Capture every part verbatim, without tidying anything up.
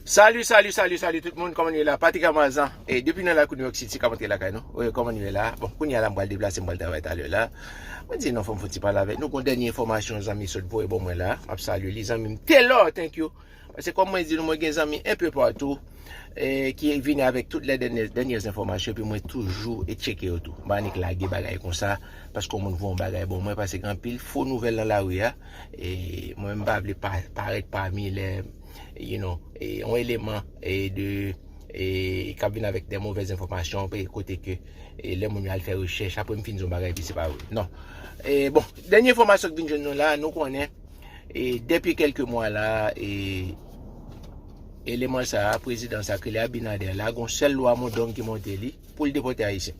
Salut, salut, salut, salut tout moun, kòman nou ye la? Patrick Amazan, e depi nan lakou New York City, k ap antre lakay nou. Wi, kòman nou ye la? Bon, kounye a la, m pral deplase, m pral travay talè la. Mwen di non, fò m fè yon ti pale avèk nou. Gon dènye enfòmasyon zanmi sot voye ban mwen la. M ap salye li, zanmi m Taylor, thank you. Paske kòm mwen di nou, mwen gen zanmi enpe patou, e ki vini avèk tout lè dènye, dènyè enfòmasyon, epi mwen toujou e tcheke yo tou. M pa annik lage bagay konsa, paske yon moun voye yon bagay ban mwen, paske gen anpil fo nouvèl nan lari a, e mwen m pa vle pa, parèt pami lè, you know, e, yon eleman, e, de, e, k ap vin avèk de movèz enfòmasyon, pe kote ke, e, lè moun yo al fè rechèch, apre m fin di yon bagay, epi se pa vre. Non. E, bon, dènye enfòmasyon k vin jwenn nou la, nou konnen, e, depi kèlke mwa la, e, eleman sa a, prezidan sa a, k rele Abinader la, gon sèl lwa mondong ki monte li, pou l depòte Ayisyen.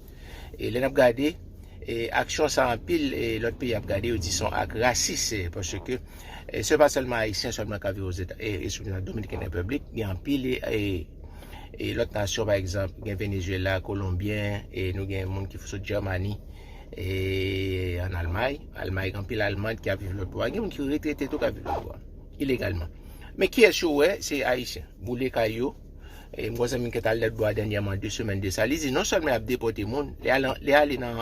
E lè n ap gade, e, aksyon sa a anpil, e, lòt peyi ap gade, yo di se yon ak rasis, e, paske, e, se pa sèlman Ayisyen sèlman k ap viv Ozeta-, e, eskize m, Dominican Republic, gen anpil, e, e, e, lòt nasyon, pa egzanp, gen Venezuela, Kolonbyen, e nou gen moun ki sot Jèmani, e, ann Almay. Almay, gen anpil Alman ki ap viv lòtbò a. Gen moun ki retrete tou k ap viv lòtbò a, ilegalman. Men kiyès yo wè? Se Ayisyen. Boule kay yo. E, m gon zanmi m ki t al lòtbò a dènyèman, de semèn de sa. Li di non sèlman y ap depòte moun, lè y ale, lè y ale nan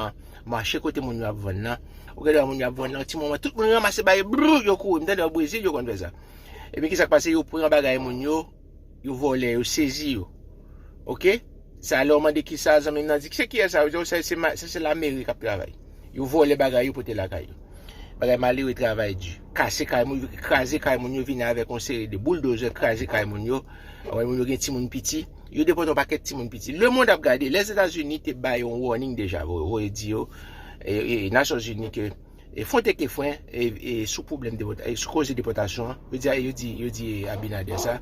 mache kote moun yo ap vann nan, ou gade moun yo ap vann nan, ti moman, tout moun ranmase bagay, brrr, yo kouri. M tande o Brezil, yo konn fè sa. Epi kisa k pase? Yo pran bagay moun yo, yo vòlè, yo sezi yo. Oke? Sa lè w mande kisa, zanmi m nan di, se kiyès sa? Yo di w, sa se ma-, sa se lameri k ap travay. Yo vòlè bagay yo pote lakay yo. Bagay malere travay di. Kase kay moun, yo kraze kay moun yo, vini avèk yon seri de bouldozè, kraze kay moun yo. Wè, moun yo gen timoun piti. Yo depòte yon pakèt timoun piti. Lemonn ap gade, Lèzetazini te bay yon warning deja, voye di yo, e, e, Nasyonzini ke e fon teke fren, e, e sou pwoblèm depòta-, e sou koze depòtasyon an. Yo di, yo di, yo di Abinader sa,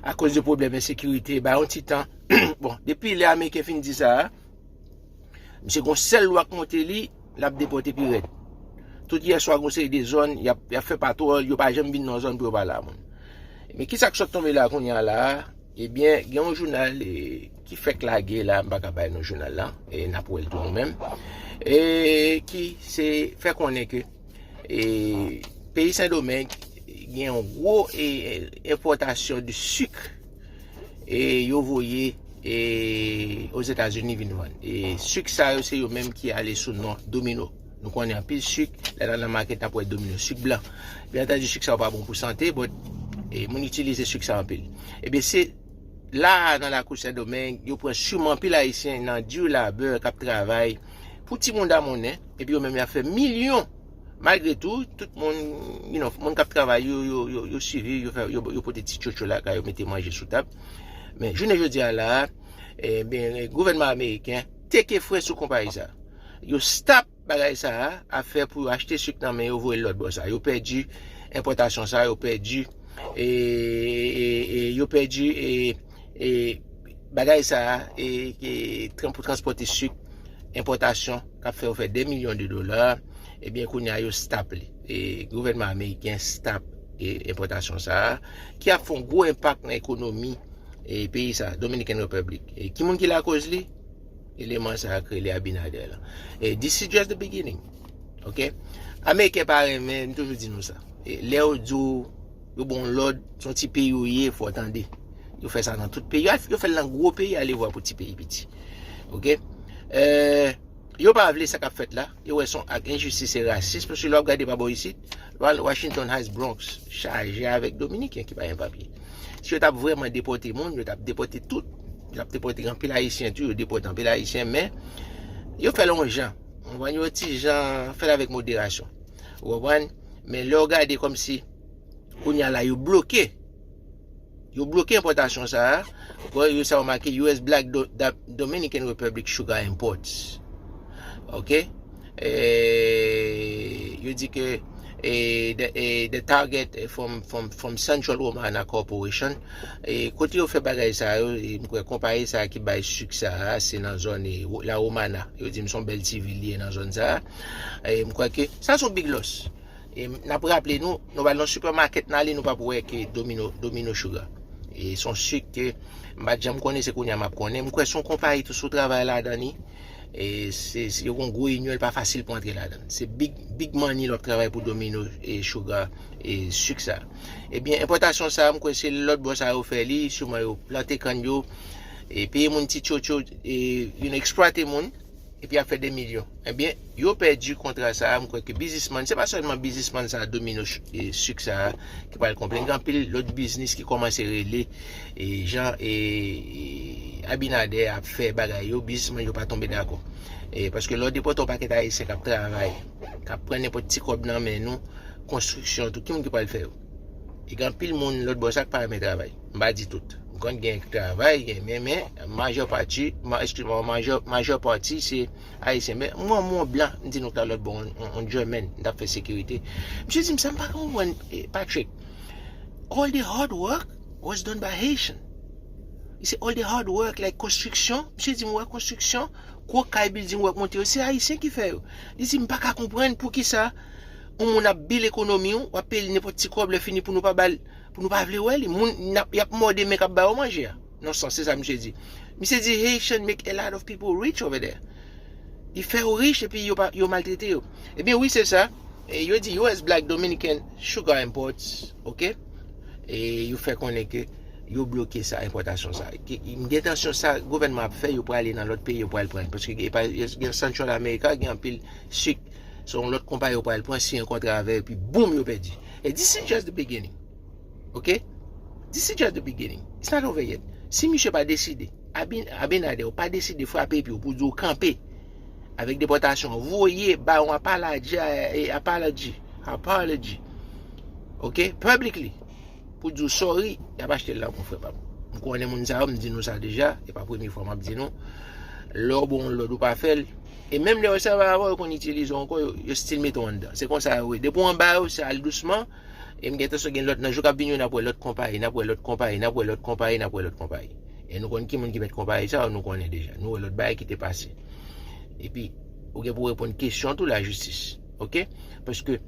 akoz de pwoblèm ensekirite, ba yon ti tan. Bon, depi lè Ameriken fin di sa a, misye gon sèl lwa k monte li, l ap depòte pi rèd. Tout yèswa, gon seri de zòn, y ap, y ap fè patwòl, yo pa janm vin nan zòn pou yo pale a moun. Men kisa k sot tonbe la kounye a la a? Ebyen, gen yon jounal, e, ki fèk lage la, m pa ka bay non jounal la, e n ap wè l tou nou menm, e ki se fè konnen ke, e, peyi Sendomeng gen yon gwo, e, enpòtasyon de sik, e yo voye, e, Ozetazini vin vann. E sik sa yo, se yo menm ki ale sou non Domino. Nou konnen anpil sik, lè n al nan makèt, n ap wè Domino, sik blan. Byen antandi, sik sa yo pa bon pou sante, but, e, moun itilize sik sa anpil. Ebyen, se la a, nan lakou Sendomeng, yo pran siman anpil Ayisyen nan dure labeur k ap travay pou ti mounda monnen, epi yo menm y ap fè milyon. Malgre tou, tout moun, you know, moun k ap travay, yo, yo, yo, yo siviv, yo fè, yo, yo pote ti tchotcho lakay yo, mete manje sou tab. Men, jounen jodi a la a, ebyen, gouvènman ameriken teke fren sou konpayi sa. Yo stop bagay sa a, afè pou yo achte sik nan men yo, voye l lòt bò sa. Yo pèdi enpòtasyon sa, yo pèdi, e, e, e, yo pèdi, e, e, bagay sa a, e, e, tran-, pou transpòte sik, enpòtasyon, k ap fè yo fè dè milyon de dola, ebyen, kounye a, yo stop li. E, gouvènman ameriken stop, e, enpòtasyon sa a, ki ap fè yon gwo enpak nan ekonomi, e, peyi sa, Dominican Republic. E ki moun ki lakòz li? Eleman sa a k rele Abinader la. E this is just the beginning. Oke? Ameriken pa renmen, m toujou di nou sa. E lè yo di w, yo ba w lòd, se yon ti peyi ou ye, fò w tande. Yo fè sa nan tout peyi. Yo fè l nan gwo peyi, ale vwa pou ti peyi piti. Oke? E, yo pa vle sa k ap fèt la. Yo wè se yon ak enjistis e rasis, paske lè w ap gade pa bò isit, Washington Heights, Bronx, chaje avèk Dominiken ki pa gen papye. Si yo t ap vrèman depòte moun, yo t ap depòte tout. Yo t ap depòte anpil Ayisyen tou, yo depòte anpil Ayisyen, men yo fè l yon jan. Ou konprann? Yo ti jan fè l avèk moderasyon. Ou konprann? Men lè w gade kòmsi kounye a la, yo bloke. Yo bloke enpòtasyon sa a. Ou konprann? Yo sa yo make U S Black Do-, Da-, Dominican Republic Sugar Imports. Oke? E, yo di ke, e, the, e, the target, e, from, from, from Central Romana Corporation. E, kote yo fè bagay sa yo, e, m kwè konpayi sa ki bay sik sa a, se nan zòn, e, La Romana. Yo di m se yon bèl ti vil li ye nan zòn sa a. E, m kwè ke sa se yon big loss. E, n ap raple nou, nou pral nan sipèmakèt n ale, nou p ap wè ke Domino, Domino Sugar. E se yon sik ke m pa t janm konnen, se kounye a m ap konnen. M kwè se yon konpayi tou sou travay ladan li. E se, se, yo gon gwo inyon, li pa fasil pou antre ladan. Se big, big money lè w ap travay pou Domino e Sugar e sik sa. Ebyen, enpòtasyon sa, m kwè se lòt bò sa yo fè li, siman yo plante kann yo, e peye moun ti tchotcho, e, you know, eksplwate moun, epi ap fè de milyon. Ebyen, yo pèdi kontra sa, m kwè ke biznismann, se pa sèlman biznismann sa, Domino ch- e sik sa, ki pral konplenn. Gen anpil lòt biznis ki kòmanse rele, e jan, e, e Abinader ap fè bagay yo, biznismann yo pa tonbe dakò. E paske lè w depòte yon pakèt Ayisyen k ap travay, k ap pran nenpòt ti kòb nan men nou, konstriksyon, tout, ki moun ki pral fè yo? E gen anpil moun lòt bò sa k pa renmen travay. M pa di tout. M konn gen travay, gen, men, men, majè pati, ma, eskize mwen, majè, majè pati se Ayisyen. Men, mwen, mwen, blan, m di nou k ta lòt bò, on, on, on German, m t ap fè sekirite. Misye di m sa, m pa konprann, eh, Patrick. All the hard work was done by Haitian. He said, all the hard work, like konstriksyon, misye di m, wè konstriksyon, gwo kay, building, wè k monte yo, se Ayisyen ki fè yo. Li di, m pa ka konprann poukisa yon moun ap bil ekonomi w, w ap peye li nenpòt ti kòb, lè fini pou nou pa ba l, pou nou pa vle wè li. Moun, n ap, y ap mòde men k ap ba yo manje a. Non, sans, se sa misye di. Misye di, Haitian make a lot of people rich over there. Li fè yo rich epi yo pa, yo maltrete yo. Ebyen, wi, se sa. E yo di U S black Dominican sugar imports, ok? E yo fè konnen ke yo bloke sa, enpòtasyon sa. Ki, m gen entansyon sa gouvènman ap fè, yo prale nan lòt peyi, yo pral pran. Paske gen, pa, gen Central America, gen anpil sik. Se yon lòt konpayi yo pral pran, siyen kontra avè yo, epi boum, yo pèdi. E this is just the beginning. Ok? This is just the beginning. It's not over yet. Si misye pa deside, Abin, Abinader, ou pa deside frape epi ou pou di w kanpe avèk depòtasyon, voye ba yon apology, eh, apology, apology. Ok? Publicly. Pou di w sorry, y ap achte l la, mon frè pa m. M konnen moun sa yo, m di nou sa deja, e pa premye fwa m ap di nou. Lè w bon lòd ou pa fè l, e menm lè yo sèvi avè w, yo konn itilize w ankò, yo, yo still mete w anndan. Se konsa yo ye. Depi w anba yo, se al dousman, e m gen entansyon gen lòt, nan jou k ap vini yo, n ap wè lòt konpayi, n ap wè lòt konpayi, n ap wè lòt konpayi, n ap wè lòt konpayi. E nou konn ki moun ki mèt konpayi sa yo, nou konnen deja. Nou wè lòt bagay ki te pase. Epi, ou gen pou reponn kesyon tou lajistis. Ok? Paske,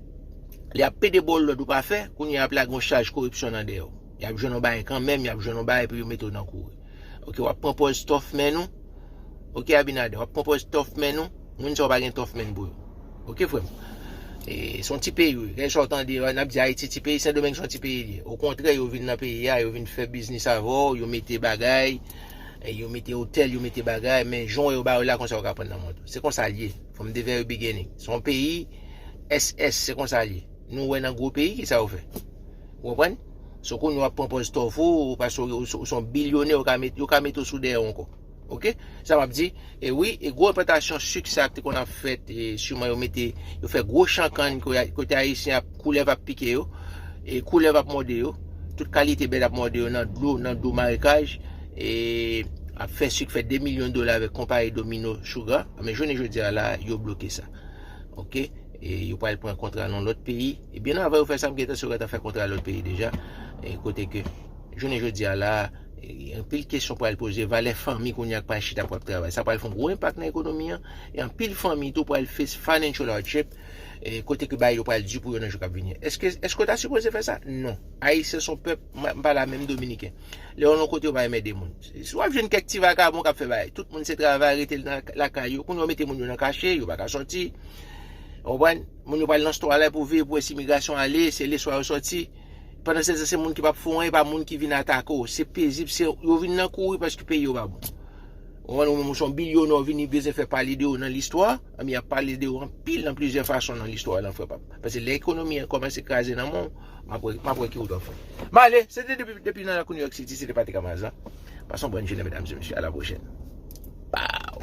lè y ap pede ba w lòd ou pa fè, kounye a y ap lage yon chaj koripsyon nan dèyè w. Y ap jwenn yon bagay kanmenm, y ap jwenn yon bagay pou yo mete w nan kouri. Ok, w ap pran pòz tough men nou. Ok, Abinader, w ap pran pòz tough men nou. Moun sa yo pa gen tough men pou yo. Ok, frè m. E, se yon ti peyi, wi. Kèlkeswa w tande, n ap di Ayiti ti peyi, Sendomeng se yon ti peyi li ye. Okontrè, yo vin nan peyi a, yo vin fè biznis avè w, yo mete bagay, e, yo mete otèl, yo mete bagay, men jan yo ba yo la, konsa yo ka pran nan mond. Se konsa l ye. From the very beginning. Se yon peyi S S, se konsa l ye. Nou wè nan gwo peyi, kisa yo fè? Ou konprann? So, kounye a w ap pran pòz tough ou, paske ou, ou, ou se yon bilyonè, yo ka met, yo ka mete w sou dèyè w ankò. Ok? Sa m ap di, e wi, e gwo enplantasyon sik sa k te konn ap fèt, e siman yo mete, yo fè gwo chan kann kote, kote Ayisyen ap, koulèv ap pike yo, e koulèv ap mòde yo, tout kalite bèt ap mòde yo nan dlo, nan dlo marekaj, e ap fè sik fè de milyon dola avèk konpayi Domino Sugar, men jounen jodi a la, yo bloke sa. Ok? E yo pral pran kontra nan lòt peyi. E byen avan yo fè sa, m gen entansyon yo gentan fè kontra lòt peyi deja. E kote ke, jounen jodi a la, e anpil kesyon pral poze, valè fanmi kounye a k pral chita pou ap travay. Sa pral fè yon gwo enpak nan ekonomi an. E anpil fanmi tou pral face financial hardship. E kote ke bagay yo pral di pou yo nan jou k ap vini. Èske, èske w ta sipoze fè sa? Non. Ayisyen se yon pèp, m, m pale a menm Dominiken. Lè yo nan kote yo pa renmen ede moun. Si w ap jwenn kèk ti vagabon k ap fè bagay, tout moun se travay, rete nan lakay yo. Kounye a yo mete moun yo nan kache, yo pa ka sòti. Ou konprann? Moun yo pral nan store la pou veye pou wè si migrasyon ale, se leswa yo sòti. Pandan se tan, se moun ki p ap fè w anyen, pa moun ki vin atake w. Se pezib, se yo vin nan kouri paske peyi yo pa bon. Ou konprann? Ou menm ou se yon bilyonè, w vini bezwen fè pale de ou nan listwa, anben y ap pale de ou anpil nan plizyè fason nan listwa lan, frè pa m. Paske lè ekonomi an kòmanse kraze nan men w, m ap wè, m ap wè ki wout w ap fè. M ale, se te depi, depi nan lakou New York City, se te Patrick Amazan. Pase yon bòn jounen, medam e mesye, a la pwochèn. Pow!